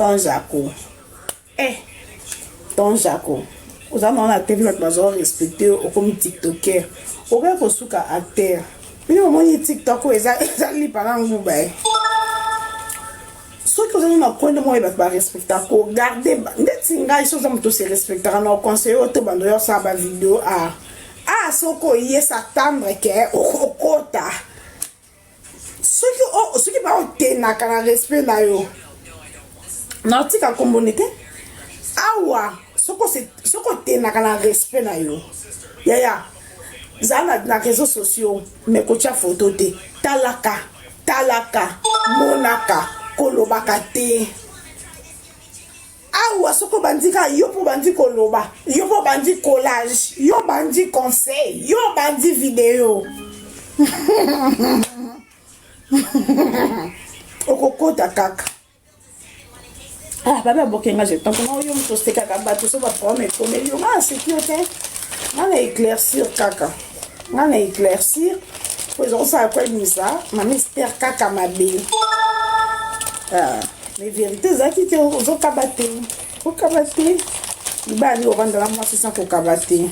Ton Jaco. Eh, ton Jaco. Oza na na TV bato bazo respecter okomi tiktoker. Okoki kosuka acteur. Bino bomoni TikTok oyo eza eza lipa na nguba eh. Soki ozali na coin moko bato ba respectaka ko garder ndeti ngai soki oza moto se respectaka na conseiller oyo to bando yo osala ba video ah ah soki oye s'attendre ke okota soki oh, soki baotenaka na respect na yo naotika nkombo ne te awa soki otenaka na respect na yo yaya zala na, na réseau sociaux mais kotya foto te talaka talaka monaka kolobaka te Awa soki obandi kaka yo mpo obandi koloba, yo mpo obandi collage, yo obandi conseil, yo obandi video okokota kaka. Ah, babe aboke nga jeton mpona oyo moto osekaka bato so baproblème ekomeli yo nga aseki yo te nga na éclaircir kaka nga na éclaircir po eza kosala koyebisa mama ester kaka mabe ah. Mais verite ezalaki te ozokaba te okaba te libala nde ovanda na mwasi sans kokaba te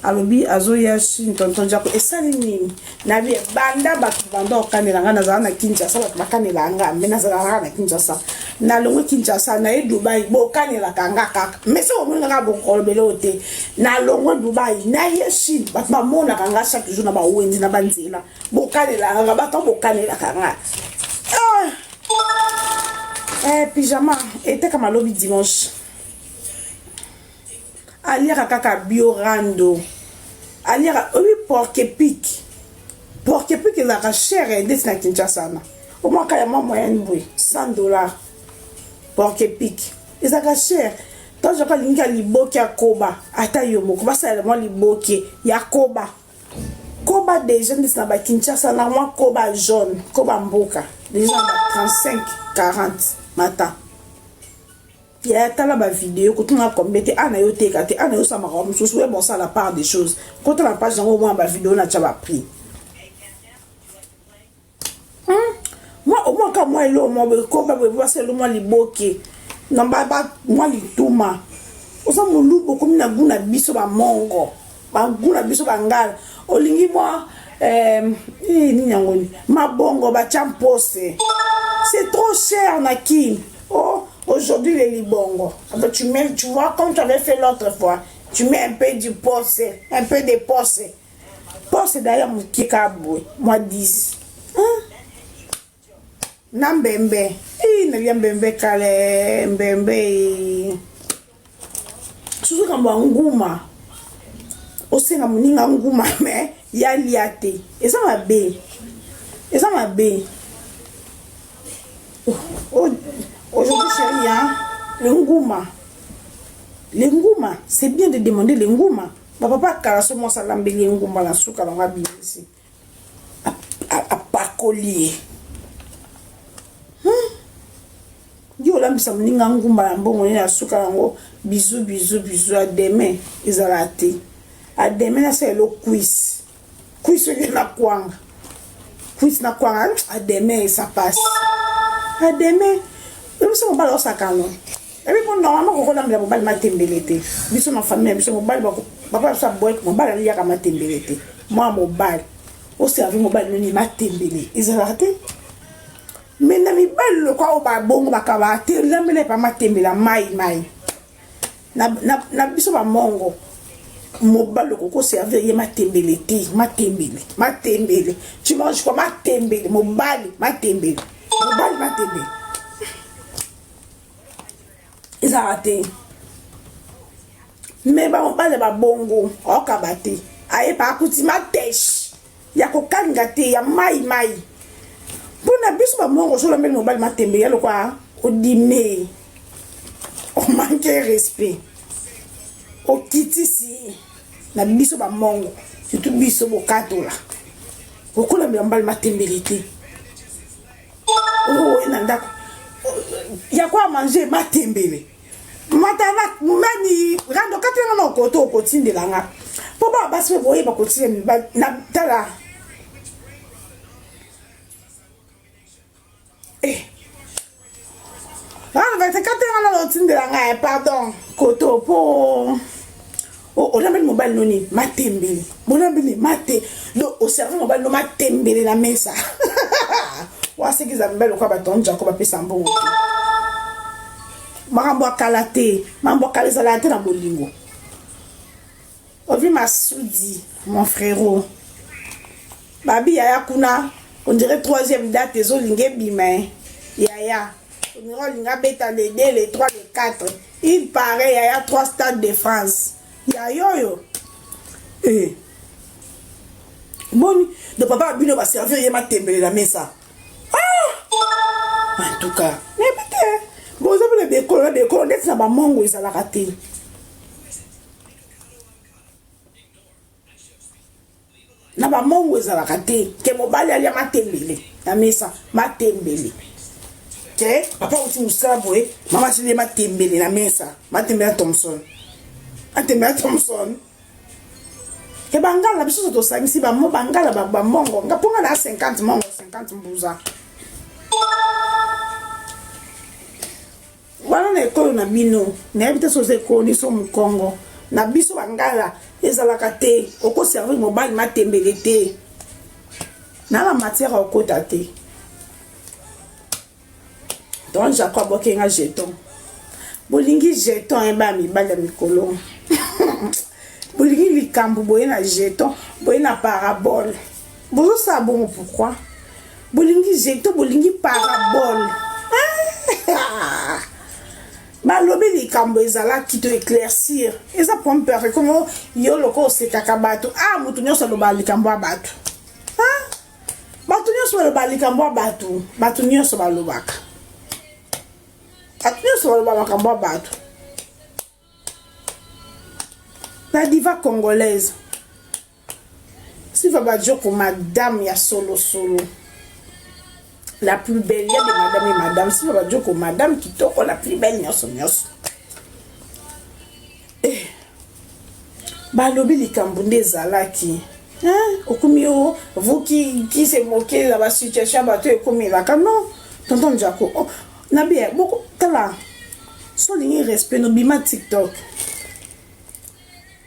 alobi azoya chine tonton jako esali nini nabi banda bato banda okanela ngai nazala na kinshasa bato bakanela nga me nazalaka kaka na kinshasa nalongwe kinshasa naye dubai bokanelaka nga kaka me soki omoni kaka bokolobele oyo te nalongwe dubai naye chine bato bamonaka nga chaque jour na bawenzi na banzela bokanelaka nga bato bokanelaka nga ah! Eh, pyjama etekama lobi dimanche aliaka kaka biorando aliaka oyebi porc epic porc epic ezalaka cher eh, ndeti na kinshasa na omwaka ya mwa moyenne boye 100 $ porc epic ezalaka cher ntango alingi ya liboke ya koba ata yo moko basalela mwa liboke ya koba Koba deja ndeti na ba Kinshasa na mwa koba jaune, koba mboka deja na ba 35 40 mata. Ya tala ba video kotuna combien te ana yo teka te ana yo sama makambo mosusu we bon ça la part des choses. Kota na page yango omona ba video na tia ba prix. Hmm? Mwa omwaka mwa elo mwa boye koba boye basala mwa liboke na ba mwa lituma oza moluba okomi na gu na biso bamongo bagu na biso bangala olingi mwa eh, eh, nini yango ni mabongo batya mpose c'est trop cher na kin oh aujourd'hui le libongo ah ben, tu mets tu vois comme tu avais fait l'autre fois tu mets un peu du pose un peu de pose Poste d'ailleurs mokie kaka boye mwa 10 hein? Na mbembe ii nalia mbembe kale mbembe susu kambo ya nguma osenga moninga nguma me ya lia te eza mabe eza mabe oh, oh, aujourd'hui chérie hein? Le nguma le nguma c'est bien de demander le nguma. Ba papa kala so mwasi alambeli ye ngumba na suka bango abimisi apakoli ye hmm? Yo olambisa moninga ngumba na mbongo nini na suka yango bizu bizu bizu a demain ezala te a demain nasala elo cuisse cuisse oyo na kwanga cuisse na kwanga a demain ça passe a demain biso mobali osakano Ebi po normalement koko lambela mobali matembele te. Biso na famille na biso mobali bako papa biso aboy mobali aliaka matembele te. Mwa mobali o servi mobali noni matembele ezalaka te. Mais na mibali lokwa oyo babongo bakaba te lambela epa matembele mai mai. Na, na, na biso bamongo mobali okoki koservir ye matembele te matembele matembele tu manges quoi matembele mobali matembele mobali matembele Ezalaka te. Mais ba mobali ba bongo okaba te. Aye pa akuti matesh ya kokalinga te ya mai mai. Pona biso ba mongo solo mbeli mobali matembe ya lokwa odime. O manque respect. Okitisi na biso ba mongo surtout biso bokatola. Okolambela mobali matembele te. oye na ndako ya kwa manger matembele matala mani rando katela nga na okoto okotindela nga mpo ba basi mpe boyeba kotinda na tala eh. Rando 24 Otindela ngai pardon koto po olambeli mobali noni matembele, bolambeli mate, donc oservi mobali no matembele na mesa. Wasekisa mibali lokola bato Jacob apesa mbongo te. Makambo ya kala te, makambo ya kala ezalaka te na bolingo. Ovi Masudi, mon frérot, babi yaya kuna, on dirait troisième date ezolinga ebima. Yaya, on dirait olinga beta le 2, le 3, le 4. Il paraît yaya 3 stades de France ya yoyo. Eh. Boni de papa bino baservir ye matembele na mesa. Ah! En tout cas, nayebi te, boza mpona bekolo na bekolo ndeti na bamongo ezalaka te. Na bamongo ezalaka te ke mobali alia matembele na mesa, matembele ke papa uti mosala boye, mama asili ye matembele na mesa, matembele ya Thomson, matembele ya Thomson. Ke bangala biso so tosangisi bamo bangala bamongo nga mpo nga na 50 mongo 50 mbuza wana na ekolo na bino. Nayebi te so oza ekolo so mokongo na biso bangala ezalaka te. Okoservir mobali matembele te na na matière okota te. Donc Jacob abokenga jeton, bolingi jeton yeba mibali ya mikolo, bolingi likambo boye na jeton, boye na parabole, bozosala bongo pourquoi? Bolingi jeton, bolingi parabole. Balobi likambo ezalaki to éclaircir, eza problème perfect. Komo yo loko osekaka bato, ah, moto nyonso alobaka likambo ya bato, bato nyonso balobaka likambo ya bato, bato nyonso balobaka, bato nyonso balobaka makambo ya bato. La diva congolaise Siva Bajoko, madame ya solo solo, la plus belle ya de madame et madame Siva Bajoko, madame kitoko, la plus belle nyonso nyonso. Eh, balobi likambo nde ezalaki okomi yo, vous qui se moquez na basituation ya bato ekomelaka. Non, tonton Jako, oh, nabi boko tala so olingi respect nobima TikTok,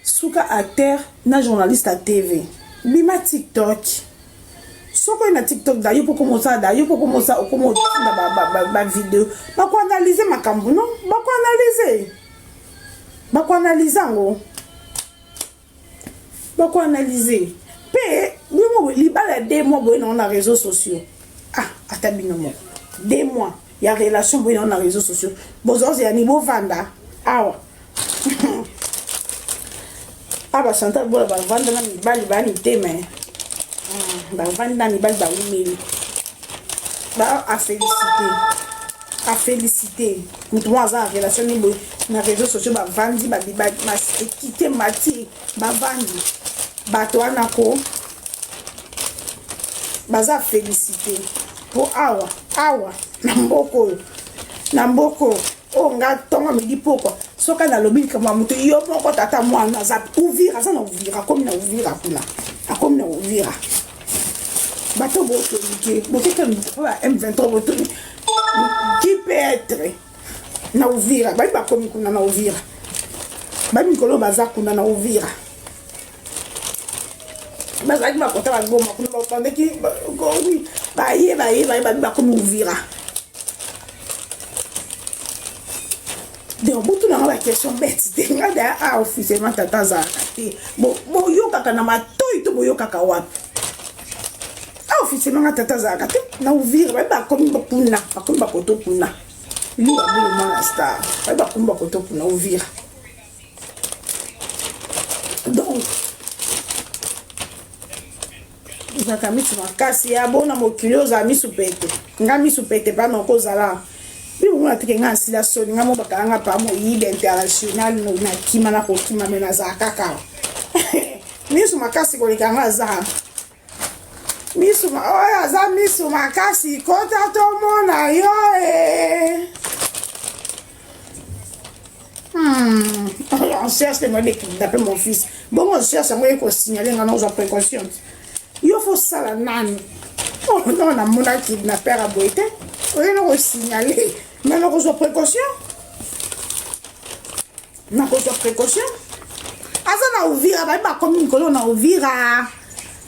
suka acteur na journaliste ya TV, bima TikTok. Soki oye na TikTok da yo mpo komosala da yo mpo komosala, okoma otinda bavideo, bakoanalyse makambo. No, bakoanalyse, bakoanalyse yango, bakoanalyse mpe bino. Libala ya 2 mois boye nango na réseaux sociaux, ah, ata bino moko, 2 mois ya relation boye nango na réseaux sociaux, bozozela ni bovanda awa. A bachantal bola bavanda na mibali baya mitema, bavandi na mibali bawumeli, ba afélicité, afélicité moto moko aza na relation ni boye na réseaux sociaux, bavandi ekite mati, bavandi bato wana ko baza félicité. Mpo awa awa na mboka oyo, na mboka oyo oyo nga ntongo midi pokwa, soki nalobi likambo ya moto, yo moko tata mwana aza Uvira, aza na Uvira, akomi na Uvira kuna, akomi na Uvira. Bato botolike bokeke ba M23, botoli qui peut être na Uvira, bayi bakomi kuna na Uvira, bayi mikolo baza kuna na Uvira, bazalaki bakota bagoma kuna, bakandaki baye baye baye, babi bakomi Uvira. Donc botunanga baquestion bete te. Nga daya a officiellement tata azalaka te. Boyokaka na matoi to boyokaka wapi? A officiellement nga tata azalaka te na Uvira. Baye bakomi kuna, bakomi bakoto kuna, liwa bino mwana star, baye bakomi bakoto kuna Uvira. Donc ozalaka misu makasi ya bona mokili, ozala misu pete, nga misu pete mpana okozala bibongo teke. Nga asila soni, nga mo bakanga pa moyibi international nakima na kokima, me nazala kaka misu makasi koleka. Nga aza misu oyo aza misu makasi, kota tomona yo e. On cherche le moyen de kidnapper mon fils. Bon, on cherche yango ye kosignale nga na ozwa précaution. Yo fo sala nani? Oh non, namona kidnapper aboye te. Oye na kosignale, mais na kozwa précaution. Nakozwa précaution. Aza na Uvira, babi bakomi mikolo na Uvira.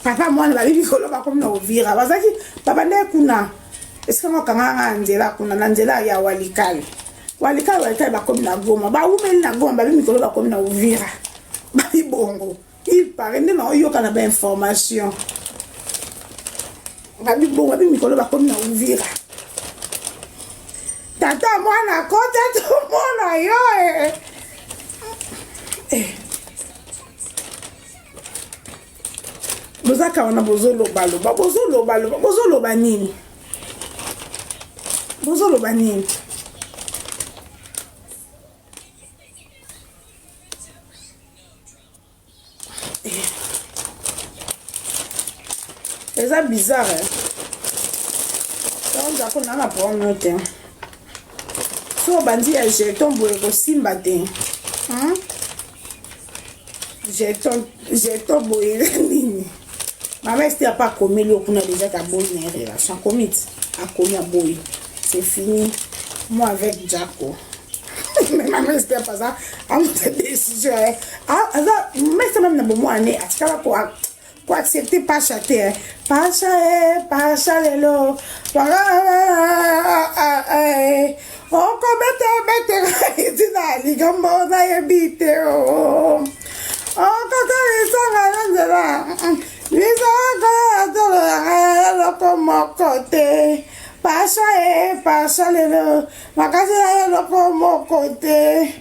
Papa mwana babi mikolo bakomi na Uvira. Bazalaki babandaki kuna. Esika moko kanga nga nzela kuna na nzela ya Walikale. Walikale Walikale bakomi na Goma. Bawumeli na Goma babi mikolo bakomi na Uvira. Babi bongo. Il paraît nde naoyoka na ba information. Babi bongo babi mikolo bakomi na Uvira. Tata mwana kota tomona yo eh. Eh. Bozaka wana bozolobaloba bozolobaloba bozoloba nini? Bozoloba nini? Eza bizarre eh. Donc ako na na problème te. So bandi ya jeton boye kosimba te. Hmm? Jeton jeton boye nini? Mama Esther apa akomeli yo kuna déjà kaboyi na ye relation akomi ti akomi aboyi c'est fini moi avec Jacko mais mama Esther aza amuta décision eh. Aza mama Esther meme na bomwana ne atikala ko ko accepter Pasha te eh. Pasha eh Pasha lelo okobeta bete ntina likambo nayebi te o okokolisanga na nzela lisaka tolo yanga eloko moko te Pasha e Pasha lelo makasi ya eloko moko te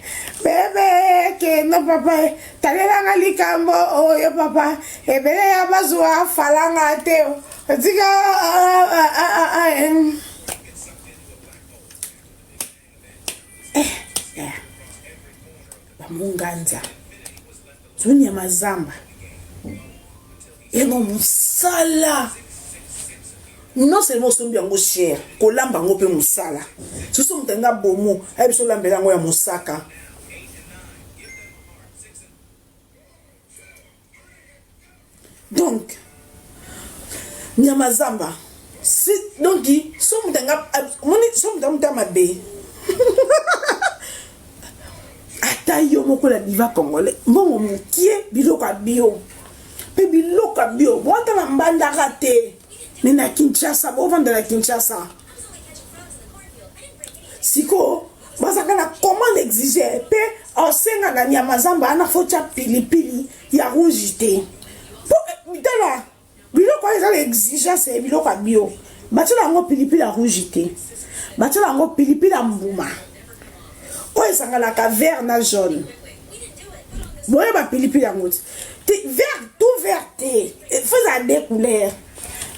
bebe kendo papa talelanga likambo oyo papa ebele ya bazwa falanga te tika eh, eh. Bamunganza zonyama zamba yango mosala non seulement osombi yango cher kolamba yango mpe mosala soso moto alinga bomo ayebi so olambela yango ya mosaka donc nyama zamba si donc so moto anga moni so moto amuta mabe ata yo moko na diva congolais mbongo mokie biloko ya bio mpe biloko ya bio boata na mbandaka te me na kinshasa bovanda na kinshasa sikoyo bazalaka na commande exige mpe osenga na nyama zamba wana fotya pilipili ya rouge te po eh, tala biloko wana eza na exigence ya biloko ya bio batiela yango pilipili ya rouge te batiela yango pilipili ya mbuma oyo esanganaka vert na jaune boyeba pilipili yango te vert tout vert te fo ezala deux couleurs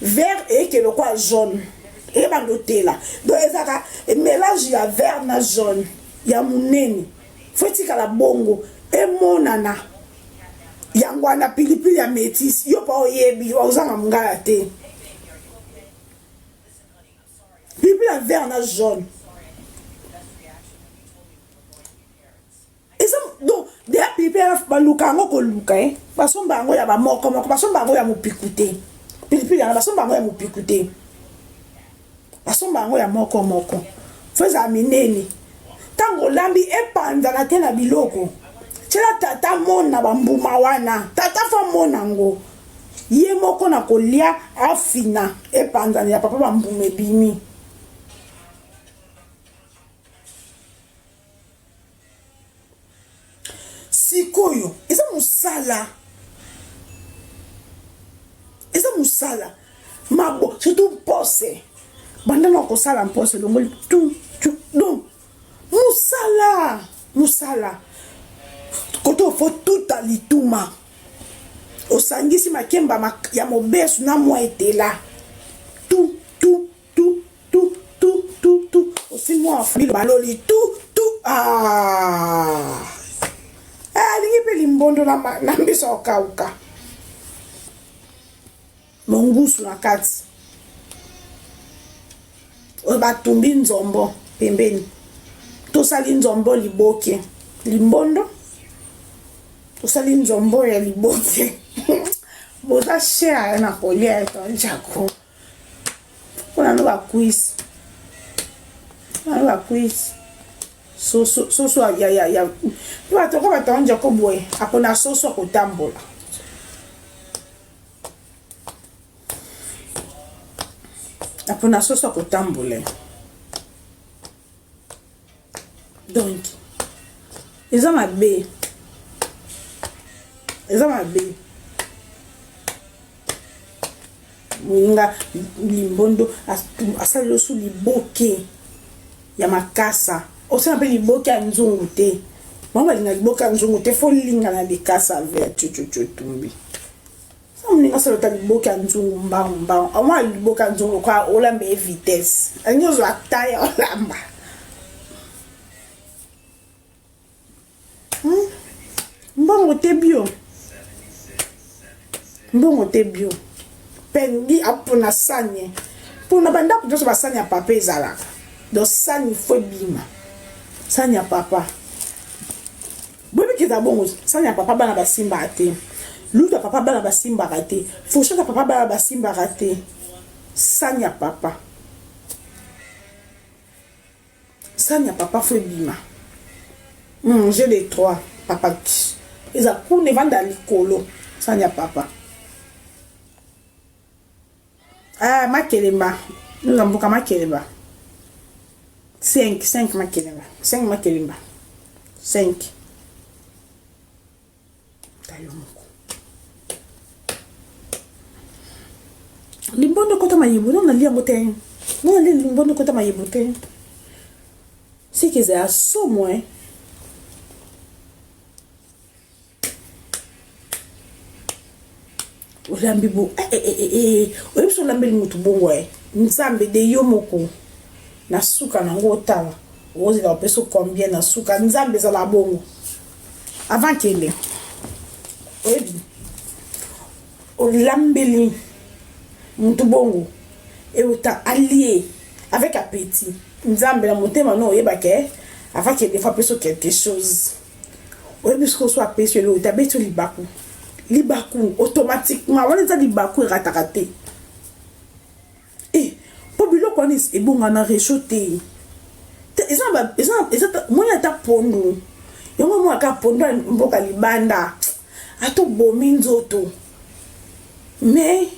vert eyeke lokola jaune eyebanda otela donc ezalaka mélange ya vert na jaune ya monene fo etikala bongo emonana yango wana pilipili ya métis yo mpa oyebi ozanga mongala te pilipili ya vert na jaune eza donc deya pilipili baluka yango koluka e basomba yango ya bamoko moko basomba yango ya mopiku te pilipili yango basomba yango ya mopiku te basomba yango ya moko moko fo ezala minene ntango olambi epanzana te na biloko tyela tata mona bambuma wana tata fo amona yango ye moko na kolia afina epanzana ya papa bambuma ebimi sikoyo eza mosala eza mosala mabo surtout mpose banda na kosala mpose elongoli tu tu donc mosala mosala kote ofo tuta lituma osangisi makemba ya mobesu na mwa etela tu tu tu tu tu tu tu osi mwa famille baloli tu tu ah eh, alingi mpe limbondo na, na mbiso okauka mongusu na kati oyo batumbi nzombo pembeni tosali nzombo liboke limbondo tosali nzombo ya liboke boza cher na kolia etonjako mpona no bakwisi mpona no bakwisi. Soso soso ya ya ya bato ko bato anja ko boye akona soso akotambola. Apona soso akotambola. Donc eza mabe. Eza mabe. Moninga limbondo asali yo su liboke ya makasa osala mpe liboke ya nzungu te bango balinga liboke ya nzungu te fo linga na likasa vert cucucu etumbi sa moninga asala ata liboke ya nzungu mbangu mbangu amwa liboke ya nzungu lokola olamba ye vitesse alingi ozwa ta ya olamba Hmm? Mbongo te bio. Mbongo te bio. Pendi apona sani. Pona bandako nyonso basani ya papa ezalaka. Donc sani fo ebima. Sani ya papa. Boyebi eza bongo sani ya papa bana basimbaka te. Lutu ya papa bana basimbaka te. Fourchette ya papa bana basimbaka te. Sani ya papa. Sani ya papa fo ebima. J'ai les trois papa eza kuna evanda likolo sani ya papa. Ah makelemba nous mboka makelemba 5 5 makelemba 5 makelemba 5 tayo moko limbondo ekota mayebo no nalia yango te no nalia limbondo ekota mayebo te seke eza ya somo eh. Olambi bo eh, eh, eh, eh. Oyebi so olambeli motu bongo eh. Nzambe de yo moko na suka nango otala ozela opesa combien na suka nzambe ezala bongo avant kende oyebi olambeli motu bongo euta alie avec appétit nzambe na motema no oyebake avant kende fa apesa quelque chose oyebi soki oso apesi yo eloko te abeti yo libaku libaku automatiquement wana eza libaku erataka te e mpo biloko wana ebonga na rechaud te eza moni ata pondu yango omonaka pondu ya mboka libanda ata obomi nzoto mais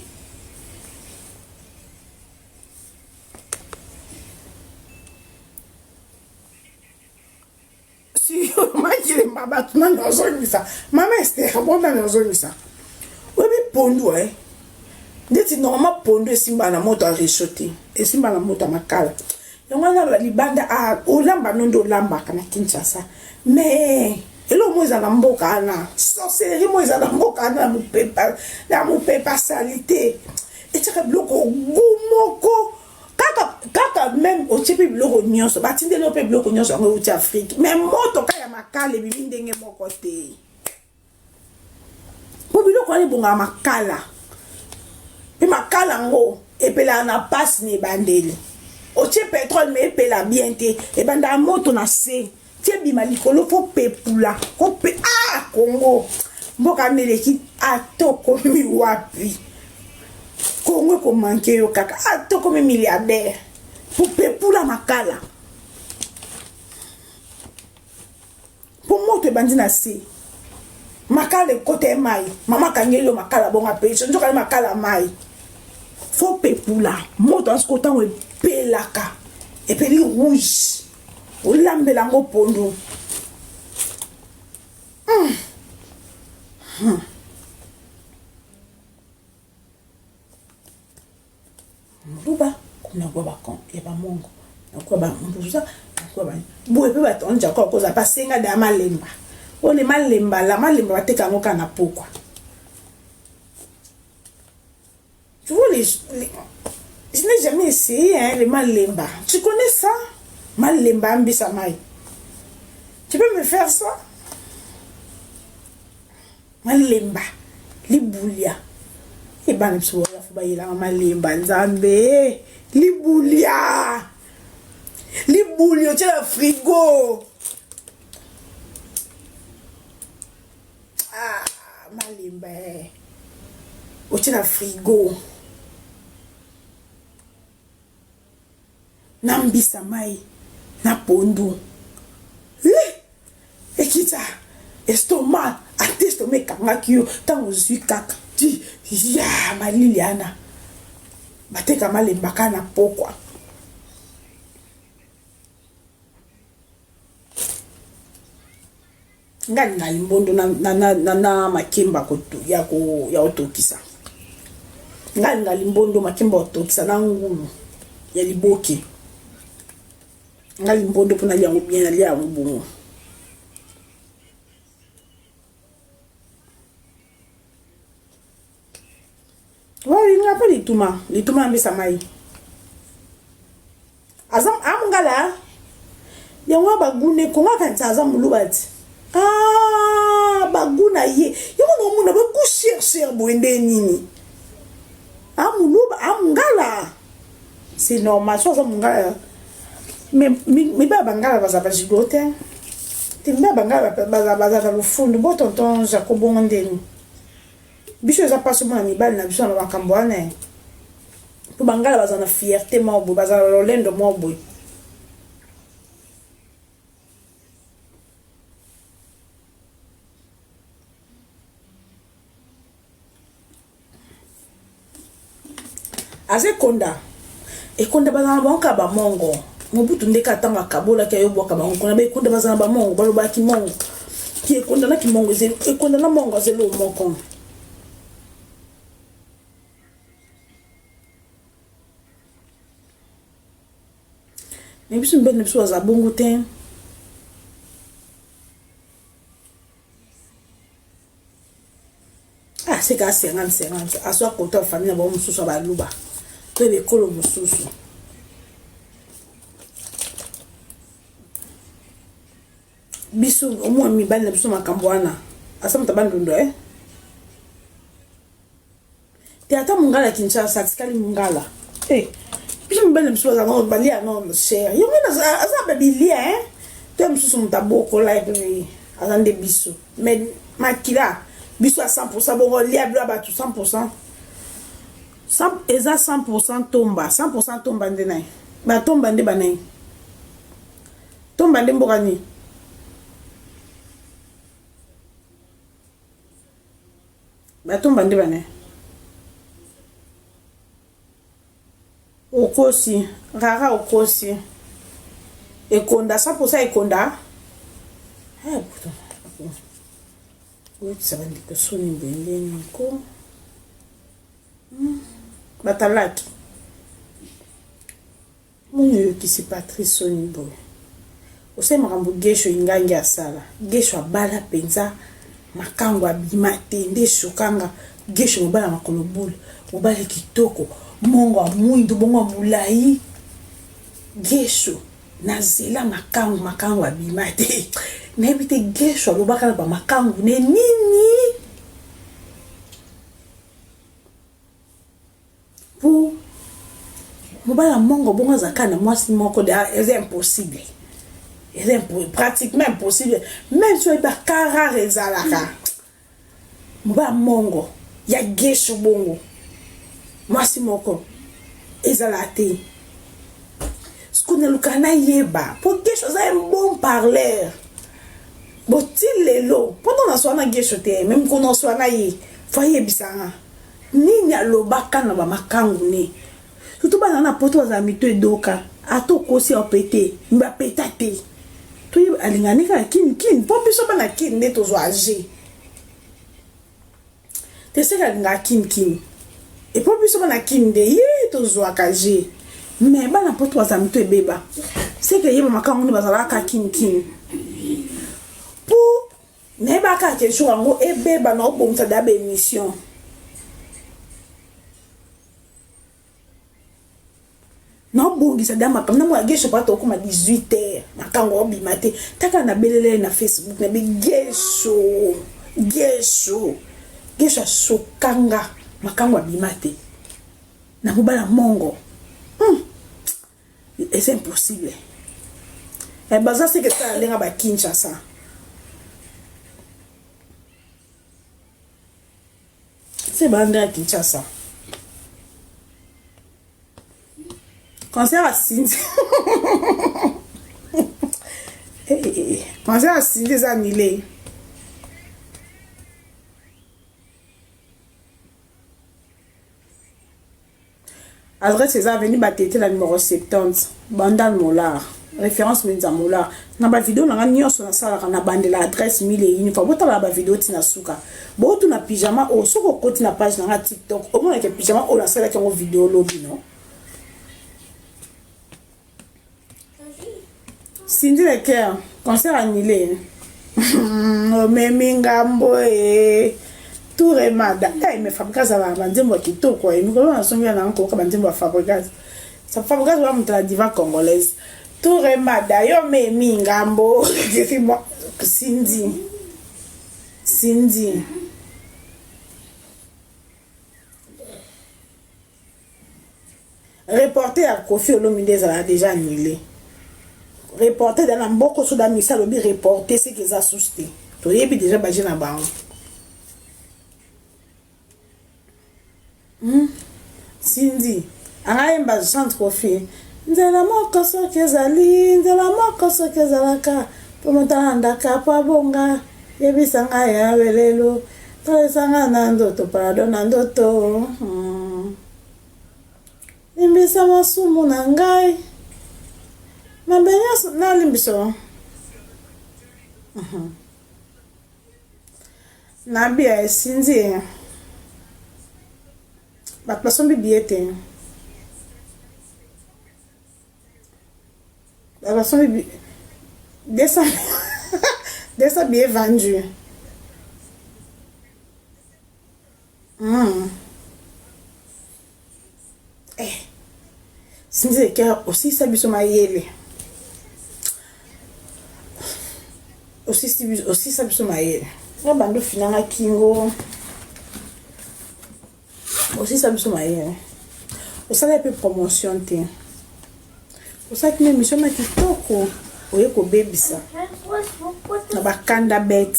makilemba bato nani ozongisa mama ester bo nani ozongisa oyebi pondu e ndeti normal pondu esimba na moto ya rechaud te esimba na moto ya makala yango wana libanda ah, olamba no nde olambaka na kinshasa mais eloko mo eza na mboka wana sorcellerie mo eza na mboka wana na mopepa salite etiaka biloko gu moko kaka kaka meme otie mpe biloko nyonso batindeli yo mpe biloko nyonso yango euti afrike me moto ka ya makala ebimi ndenge moko te mpo biloko wana ebongaka makala mpe makala yango epelaka na mpasi na ebandeli otie petrole me epela bien te ebandaka moto na se ti ebima likolo fo pepula kope ah Congo mboka meleki ata okomi wapi Congo ekomanke yo kaka ata okomi milliardaire po pepula makala po moto ebandi na se makala ekota ye mai mama akangeli yo makala bongo apesi nzoka ye makala mai fo pepula moto wana sikoyo ntango epelaka epeli rouge olambela yango pondu mm. hmm. Muluba kuna kwa bakon ya bamongo nakuwa bambuza nakuwa boye mpe bato onjako akozala basenga da malemba oyo malemba la malemba bateka yango kaka na pokwa. Tu vois, je n'ai jamais essayé, hein, les malemba. Tu connais ça? Malemba ambisa mai. Tu peux me faire ça? Malemba, libulia. E bana biso wala fo bayelanga malemba nzambe. Libulia. Libulia otie na frigo. Ah, malemba eh. Otie na frigo. Na mbisa mai na pondu. Ekita estomac, ata estomac ekangaki yo ntango ozwi kaka ti ya malili ana bateka malemba kaka na pokwa. Nga alinga limbondo na, na, na, na, na makemba ya kotokisa. Nga alinga limbondo makemba kotokisa na ngulu ya liboke. Nga limbondo mpo nalia yango bien, nalia yango bongo. Olinga mpe lituma, lituma ya mbisa mai. Aza amungala yango bagune kongo akanisa aza muluba ti. Ah, baguna ye. Yango na omona bagu cher cher boye nde nini? Amuluba, amungala. C'est normal, so aza mungala. Mais mibala bangala baza ba jigo te. Te mibala bangala baza baza lofundu. Bo tonton Jacob bongo ndeni. Biso eza pasi omona mibali na biso na makambo wana eh. Po bangala baza na fierté moko boye, baza na lolendo moko boye. Aza ekonda ekonda bazala na bango kaka bamongo mobutu nde kaka ntango akabolaki ayo bwaka bango kuna baekonda bazala na bamongo balobaka kimongo ki ekonda na kimongo ekonda na mongo aza eloko moko me biso mibali na biso baza bongo te. Ah, c'est ka 50 50 azwa kota ya famille na bango mosusu ya baluba to ya ekolo mosusu. Biso omwa mibali na biso makambo wana asa moto bandundu eh? Te ata mongala ya Kinshasa atikali mongala eh biso mibali na biso baza no balia no cher yango aza ba bilia eh to mosusu moto abokola aza nde biso mais makila biso ya 100% bongo lia bilo ya bato 100% eza 100% tomba 100% tomba nde nani batomba nde banani tomba nde mboka nini Batumba nde bane. Okosi rara okosi ekonda 100% ekonda eh, oyokisa bandeko soni boye ndeni ko batalaki Moni oyokisi Patrice soni boye. Osali makambo Guesho ingangi asala. Guesho abala penza makangu abima te nde esukanga Guesho mobali ya makolo boule, mobali kitoko, mongo ya mwindu bongo ya mulayi. Guesho na zela makangu makangu abima te. Nayebi te Guesho alobaka na ba makangu ne nini? Po mobali ya mongo bongo azalaka na mwasi moko de eza impossible, eza pratiquement impossible même soki ba cas rare ezalaka mobali ya mongo ya gesho bongo mwasi moko ezalaka te. Sikoyo naluka nayeba po gesho aza un bon parleur boti lelo mpo ntango naswa na gesho te meme ko naswa na ye fo ayebisa nga Nini alobaka na ba makangu ne? Surtout bana na poto bazala mito edoka ata okosi opete mais ba peta te. Toyeba alingaka ne kaka kin kin po biso bana kin nde tozwa age. Te seke alingaka kin kin. Et po biso bana kin nde ye tozwaka age. Mais bana poto bazala mito ebeba. Seke ye ba makangu ne bazalaka kin kin. Po Nayeba kaka ke jour yango ebeba na obongisa da ba emission. Naobongisa da makambo na mwa gesho pa tokoma 18 heures makango obima te taka na belele na Facebook na bi gesho gesho gesho asokanga makango abima te na mobala mongo Eza impossible. Eh, baza seke sala ndenge ba Kinshasa. Se ba ndenge ya Kinshasa. Concert à Cindy. Eh, eh, eh. Concert ya Cindy eza annulé. Adresse eza avenue Batete na numéro 70, Bandal Molar. Référence Menza Molar. Na ba vidéo na nga nyonso nasalaka na bandela adresse mille et une fois. Botala ba vidéo tina suka. Botuna pyjama oyo soki okoti na page na nga TikTok, omonaka pyjama oyo nasalaki yango vidéo lobi no. Cindy le cœur, concert annulé. Omemi ngambo e tour emada. Eh mais Fabricas ala banzembo ya kitoko eh. Mikolo na songi na nkoka banzembo ya Fabricas. Sa Fabricas wa mutu la diva congolaise. Tour emada yo memi ngambo. Cindy. Cindy. Reporter ya Koffi Olomide ezalaka dejà annulé. Reporter da na mboko so da misa alobi reporter c'est que eza sous te. Toyebi dejà baje na bango. Hmm? Cindy, anga yemba chante Koffi. Nzela moko soki ezali, nzela moko soki ezalaka, mpo moto alandaka mpo abonga, yebisa ngai ya welelo, talisa ngai na ndoto, pardon na ndoto. Hmm. Limbisa masumu na ngai. Mabe nyonso nalimbisa. Mhm. Nabia esinzi ye. Bato basombi biye te. Bato basombi 200 200 billets vendus. Mm. Eh. Cindy le cœur osilisa biso mayele. Osilisa biso mayele. Nga bando finanga kingo. Osilisa biso mayele. Osala pe promotion te. Osalaki na émission na kitoko oye kobebisa na bakanda bete.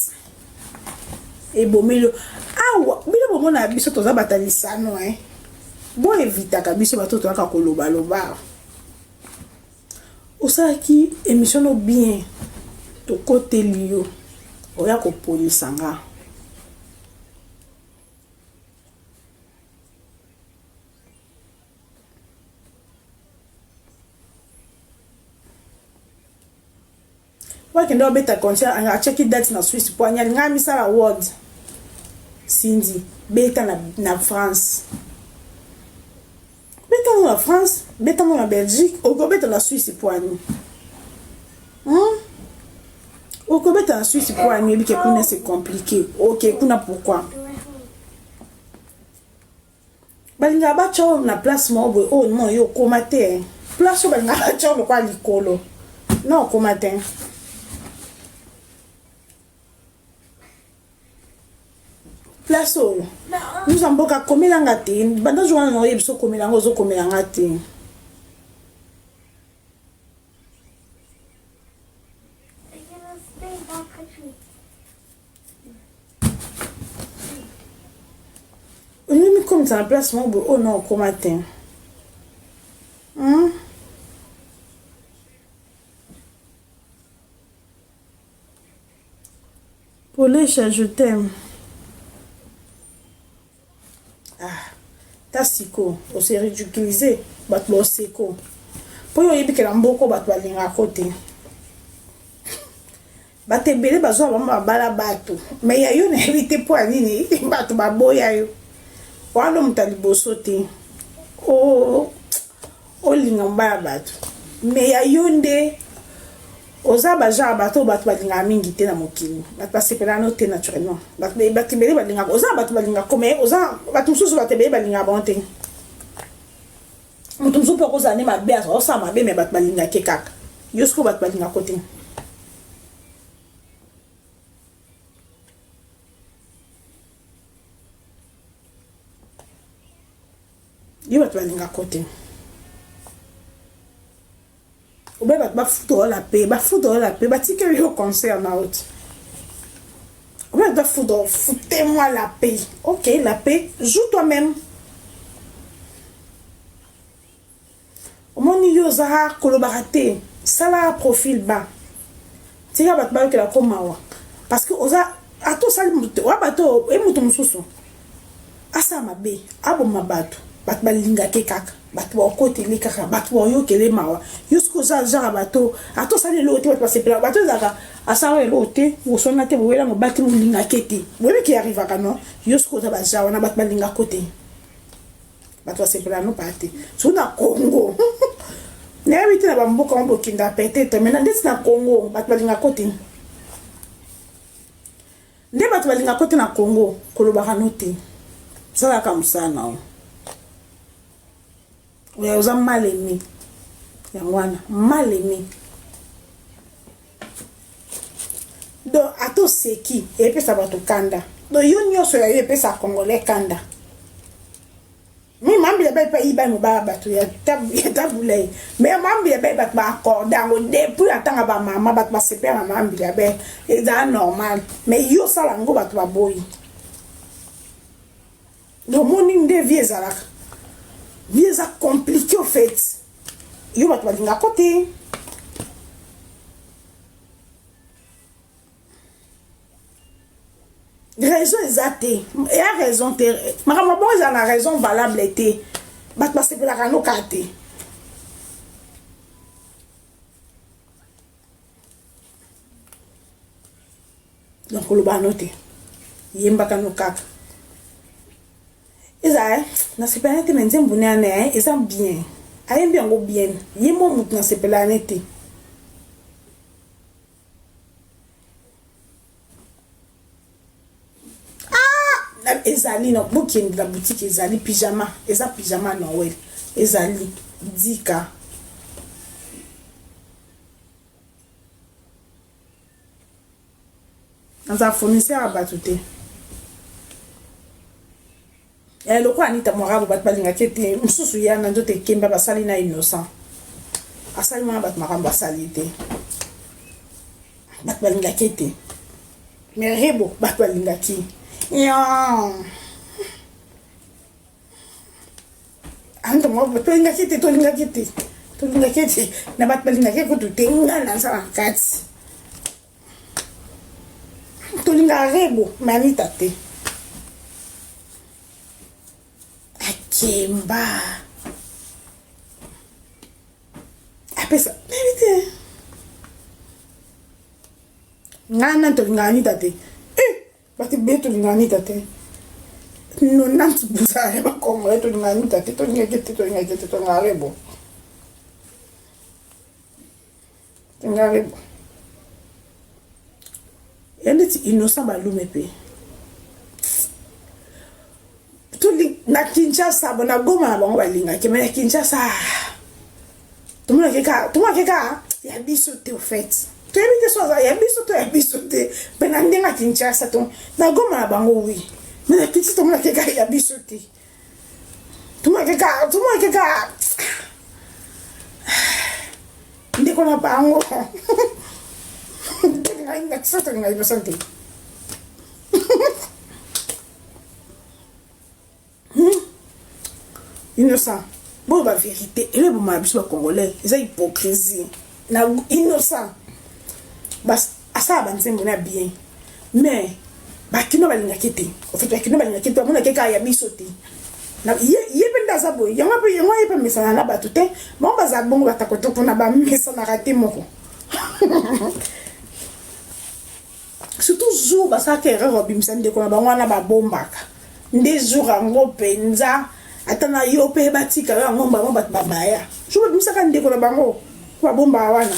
Ebomeli yo awa bino bomona biso toza bato ya lisano eh. Bo evitaka biso bato toyaka kolobaloba. Osalaki émission no bien, tokoteli yo oya kopolisa nga. Wakende obeta concert atiaki date na Suisse po anyali ngai misala award. Cindy beta na, na France. Beta na France, beta na Belgique, okobeta na Suisse po ani. Hmm? Okobeta na Suisse po ani ebike kuna c'est compliqué. OK, kuna pourquoi? Balingaka batya oyo na place moko boye oyo non yo okoma te place oyo balingaka batya oyo lokola likolo non okoma te. Place oyo muza mboka komela nga te banda jour wana na oyebisa okomela nga ozokomela nga te. Olingi mikomisa na place moko boye oyo na okoma te. Hmm? Polesha, je t'aime. Ah, ta siko, o se ridiculiser, bato ba oseko. Po yo oyebi ke na mboko bato balingaka ko te. Bato ebele bazwa bango babala bato, mais ya yo nayebi te mpo ya nini bato baboya yo. Wana moto ya liboso te. O olinga mobala bato. Mais ya yo nde oza ba genre bato oyo bato balingaka mingi te na mokili. Bato basepelaka no te naturellement. Bato ebele balingaka, oza bato balingaka mais oza bato mosusu bato ebele balingaka bango te. Moto mosusu mpe akozala nde mabe, azosala mabe mais bato balingaka ye kaka. Yo sikoyo bato balingaka te. Yo bato balingaka te. Obe bato bafuta la paix, bafuta la paix, batikeli yo concert na yo te. Obe bato bafuta, foutez-moi la paix. Ok, la paix, joue toi-même. Omoni yo oza kolobaka te, sala profil bas. Tika bato bayokela ko mawa. Parce que oza ata osali moto oya bato e moto mosusu asala mabe aboma bato bato balingaka ye kaka bato bakotele kaka bato bayokele mawa yo soki oza genre bato ata osali eloko te bato basepela bato ezalaka asala eloko te oswana te bowela mobali te bolingaka ye te boyebi ke arrivaka no yo soki oza baja wana bato balingaka te bato basepela no paa te soki na congo nayebi te na bamboka ngo bokenda peut-être mais na ndeti na congo bato balingaka te nde bato balingaka te na congo kolobaka no te osalaka mosala na yo oya oza mal aimé yango wana mal aimé donc ata oseki epesa bato kanda donc yo nyonso ya yo epesa congolais kanda mi mambila bai mpe ibai mobala bato ya tabulei me mambila bai bato baakorde yango depuis atanga bamama bato basepela na mambila bai ezala normal mais yo osala yango bato baboyi omoni nde vie ezalaka vie eza compliqué au fait yo bato balingako te raison eza te eya raison te makambo bongo ezala na raison valable te bato basepelaka noka te donc oloba no te yembaka no kaka eza eh, nasepelana te me nzembo ne ane eh, eza bien ayembi yango bien ye mo motu nasepelana ne te ah! ezali na bokende na boutique ezali pyjama eza pyjama noel ezali dika Naza fournisseur ya bato te. Eh, lokola Anita Mwarabu bato balingaki te mosusu ya na nzoto ekemba basali na innocent asali mwana bato makambo asali te bato balingaki te mais rebo bato balingaki Anita Mwarabu tolingaki te tolingaki te tolingaki te na bato balingaki kutu te nga naza na kati tolingaka rebo me anita te akemba apesa nayebi te ngai nani tolingaka anita te eh, bato ebele tolingaka anita te 90 pourcent ya bakongolais tolingaka anita te tolingaki te tolingaki te tolingaka rebo tolingaka rebo ya neti innocent balume mpe na kinshasa bo na goma na bango balingaki me na kinshasa tomonaki kaka ya biso te ofait toyebi te so aza ya biso to ya biso te mpe na ndenge ya kinshasa to na goma na bango wi me na kinshasa tomonaki kaka ya biso te tomonaki kaka ndeko na bango tolinga liboso te hmm? Innocent boyo ba verité elo ebomaka biso ba congolais eza hypocrisie na innocent asala banzembo na bien mais bakino balingaki te ofait bakino balingaki te bamonaki kaka ya biso te ye mpe nde aza boye yango mpe yango ye mpe amesana na bato te bango bazala bongo batakotoko na bamesanaka te moko surtout jour basalaka erreur babimisa ndeko na bango wana babombaka nde jour yango mpenza ata na yo mpe batika yo yango bango bato babaya jour babimisaka ndeko na bango babombaka wana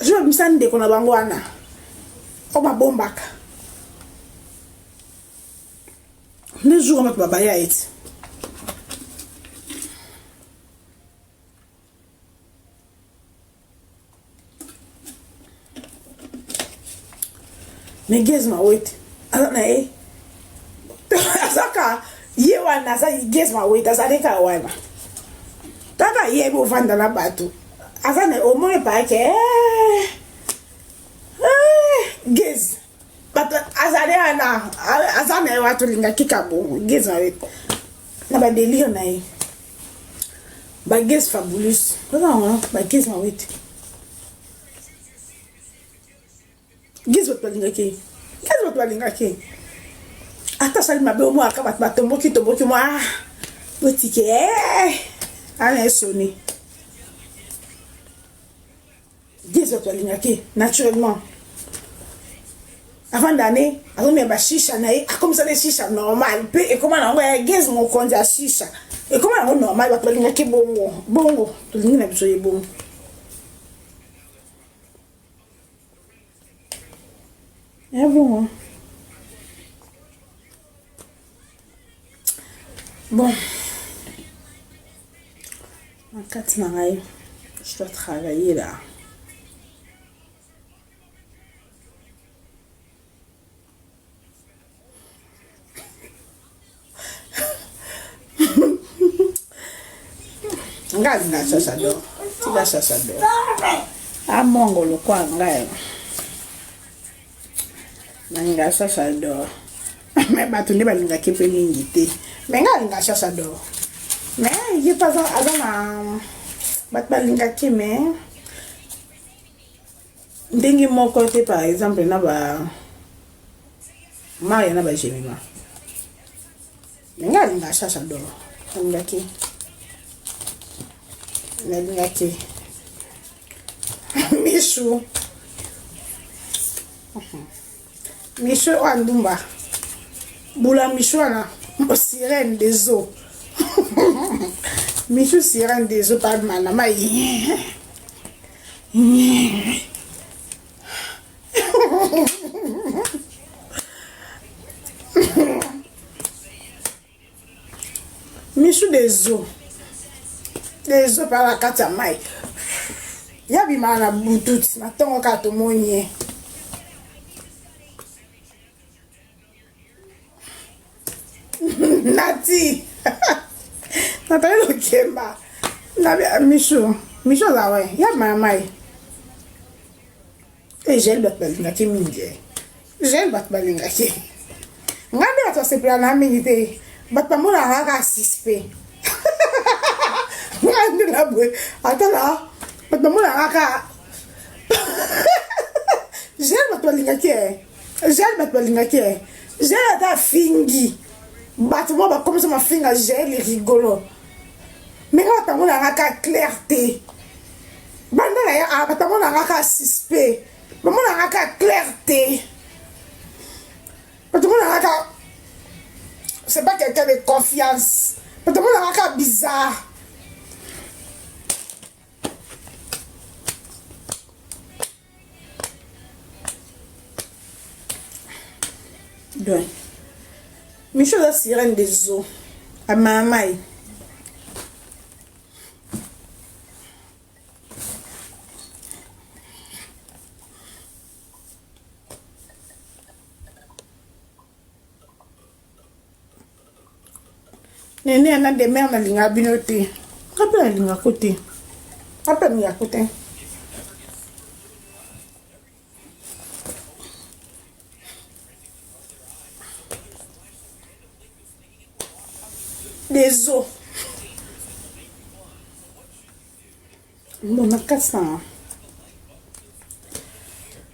jour babimisa ndeko na bango wana oyo babombaka nde jour bato babaya ete Mais Gaz Mawete aza na ye azaka ye wana aza Gaz Mawete azali kaka wana kaka ye bovanda na bato aza na omoni epayake eh, eh, Gaz bato azali wana aza na ye wana tolingaki ka bongo Gaz Mawete na badelire na ye. Bagese fabulous. Baza yango bagese mawete. Gese bato balingaki ye. Gese bato balingaki ye. Ata asali mabe omwa aka bato batomboki tomboki mwa ah, botike eh, ana esoni. Gese bato balingaki ye naturellement. Avant d'année azomela bashisha na ye akomisa ne shisha normal mpe ekoma na yango ya geze mokonzi ya shisha ekoma yango normal bato balingaki bongo bongo tolingi na biso ye bongo ya bongo bon na kati na ngai je dois travailler là. Nga alinga chacha d'or, tika chacha d'or amongo lokwa ngai nalinga chacha d'or me bato nde balingaki mpe mingi te me ngai alinga chacha d'or me ye mpe aza na bato balingaki me ndenge moko te par exemple na ba Maria na ba Jemima me ngai alingaka Chacha d'or alingaki nalingaki Misu Misu oyo andumba bula Misu wana sirène des eaux Misu sirène des eaux pa mana mai. Misu des eaux des eaux mpe na kati ya mai ya bimaka na butu ti na ntongo kaka tomoni ye. Nati natali lokemba na misu misu aza we ya maya mai e gel bato balingaki mingi e gel bato balingaki ngai nde bato basepela na mingi te bato bamonaka kaka suspect ngai nde na boye ata na bato bamonaka kaka gel bato balingaki e Jael bato balingaki ye. Jael ata afingi bato moko bakomisa mafinga Jael rigolo. Mais nga bato yango nanga ka clair te. Banda na ya ah, bato yango nanga ka suspect. Bamona nga ka clair te. Bato yango nanga ka c'est pas quelqu'un de confiance. Bato yango nanga ka bizarre. Donc, Micho aza sirène des eaux. Amamai. Nene ana demeure nalinga bino te. Nga mpe nalingako te. Nga mpe nalingako te. Des eaux. Bon, na kati na nga.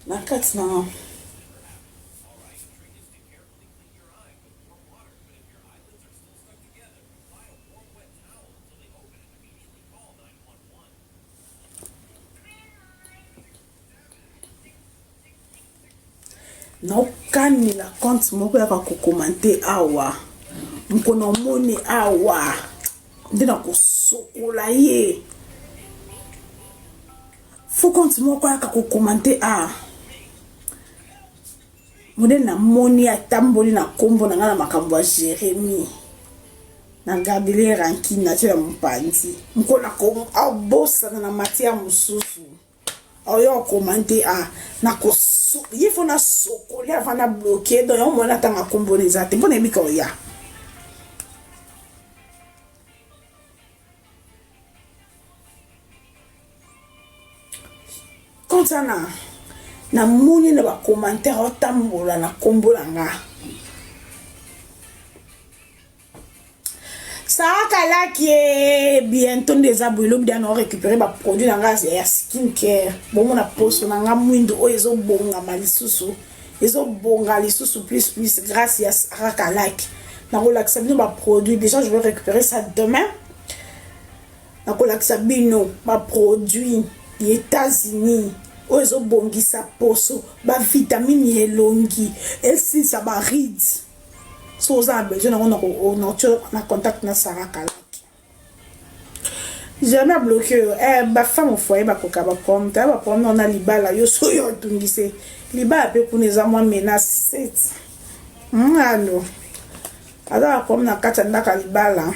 Na kati na nga. Naokanela compte moko yaka kokomante awa mokona omoni awa nde nakosokola ye fo compte moko yaka kokomante a modele namoni atamboli na nkombo na ngai na makambo ya Jérémie na gardele rankine natie na mopanzi mokolo abosana na matière mosusu oyo okomante a nakoso ye fo nasokoli avant na bloke donc yango mwana atanga nkombo na eza te mpo nayebi ka oya compte wana namoni na bacommentaire otambola na nkombo na nga. Sarah. Kalaki eh, bientôt nde eza boye lobi dana récupérer ba produit na nga ya skin care bomona poso na nga mwindu oyo ezobongama lisusu ezobonga lisusu plus plus grâce ya Sarah Kalaki nakolakisa bino ba produit déjà je vais récupérer ça demain nakolakisa bino ba produit ya États-Unis oyo ezobongisa poso ba vitamine ya elongi esilisa ba rides so oza na besoin nango naotio na contact na Sarah Kalaki jamais abloke yo eh, bafemme au foyer bakoka baproblème te baproblème na libala yo so oyo otungise libala mpe kuna eza mwa menace set alo aza baproblème na kati ya ndako ya libala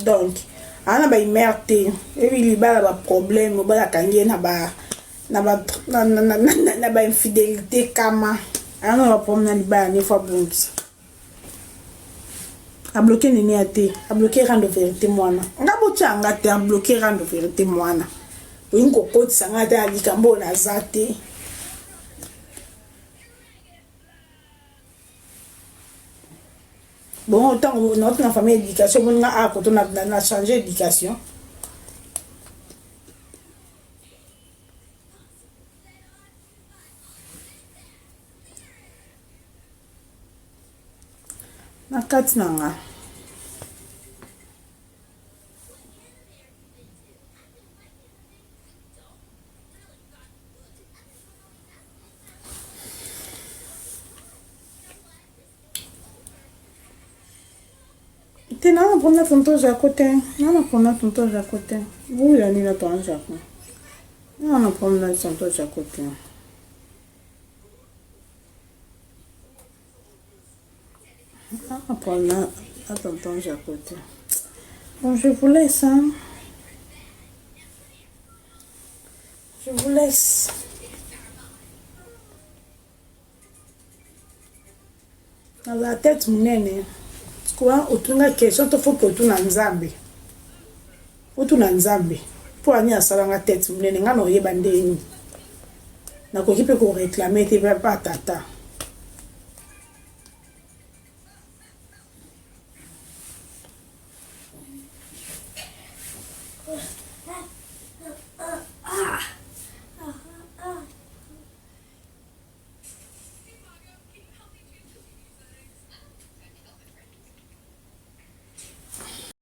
Donc aza na ba humeur te ebi libala ba problème mobali akangi ye na ba na ba na, na, na, na, na ba infidélité kama aza na ba problème na libala nde fo abongisa abloke nene ya te abloke rando verité mwana nga botya nga te abloke rando verité mwana olingi kokotisa nga te ya likambo oyo naza te Bongo ntango nauti na famille éducation omoni nga awa koto na change éducation na kati na nga Te na na problème na tonton Jaco te. Na na problème na tonton Jaco te. Bowela nini na tonton Jaco? Na na problème na tonton Jaco te. Na na problème na tonton Jaco te. Bon, je vous laisse, hein. Je vous laisse. Nazala tete munene sikoyo otuni nga question to faut otuna nzambe otuna nzambe mpo ani asala nga tete munene nga na oyeba ndenge nini nakoki mpe koreklame te pa tata.